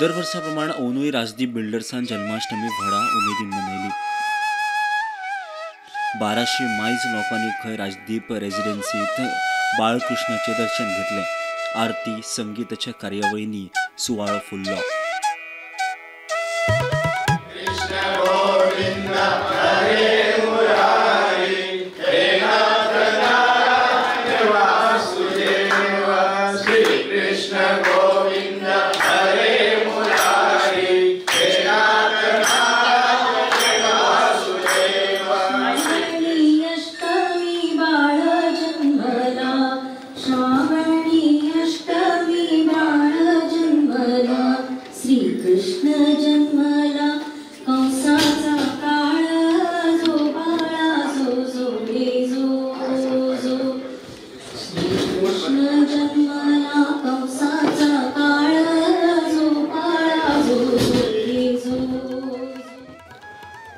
दर वर्सा प्रमाण अंदूय राजदीप बिल्डर्सान जन्माष्टमी व्हडा उमेदीन मनयली. 1200 मायज लोकांनी खंय राजदीप रेजिडेन्सीत बाळकृष्णाचें दर्शन घेतलें. आरती संगीताच्या कार्यावळींनी सुवाळो फुल्लो.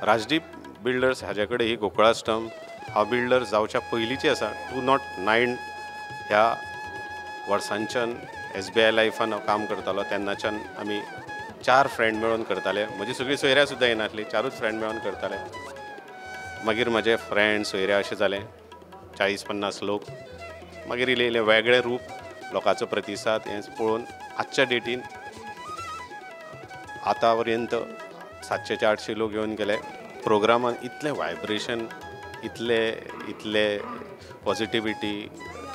राजदीप बिल्डर्स हाजे कडेन ही गोकुळाष्टम हांव बिल्डर जावच्या पयलींची आसा. 209 ह्या वर्सांच्यान SBI लायफान हांव काम करतालो. तेन्नाच्यान आमी 4 फ्रेंड मेळून करताले. म्हजी सगळीं सोयऱ्यां सुद्दां येनासली, 4ूच फ्रेंड मेळून करताले. मागीर म्हजे फ्रेंड सोयऱ्या अशें जालें 40-50 लोक. मागीर इल्लें इल्लें वेगळें रूप, लोकांचो प्रतिसाद हें पळोवन आजच्या डेटीन आतां पर्यंत 700 ते 800 लोक येवन गेले. प्रोग्रामान इतलें वायब्रेशन, इतले इतले पॉजिटिविटी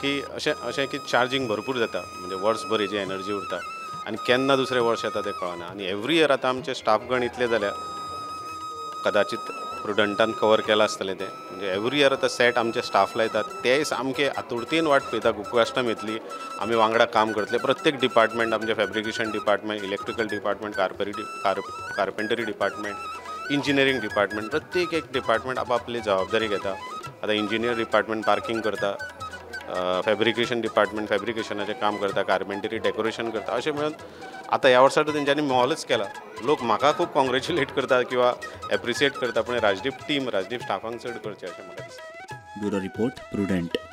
की अशें अशें की चार्जींग भरपूर जाता. म्हणजे वर्सभर हेजी एनर्जी उरता आनी केन्ना दुसरें वर्स येता तें कळना. आनी एवरी इयर आतां आमचे स्टाफगण इतले जाल्या, कदाचित प्रुडंटान कवर केलां आसतलें तें. म्हणजे एवरी इयर आतां सेट आमचे स्टाफ लायतात, तेय सामके आतुरतेन वाट पळयता गोकुळाष्टम येतली, आमी वांगडा काम करतले. प्रत्येक डिपार्टमेंट आमचें fabrication department, electrical department, carpentry department, engineering department, प्रत्येक एक डिपार्टमेंट आपापली जबाबदारी घेता. आतां इंजिनियर डिपार्टमेंट पार्किंग करता, फॅब्रिकेशन डिपार्टमेंट फॅब्रिकेशनाचें काम करता, कार्पेंटरी डेकोरेशन करता. अशें म्हणून आतां ह्या वर्सा तेंच्यांनी मॉलच केला. लोक म्हाका खूब कॉंग्रेच्युलेट करता किंवा एप्रिसिएट करता, पूण राजदीप टीम, राजदीप स्टाफांक चड करचें अशें म्हाका दिसता. Bureau report, Prudent.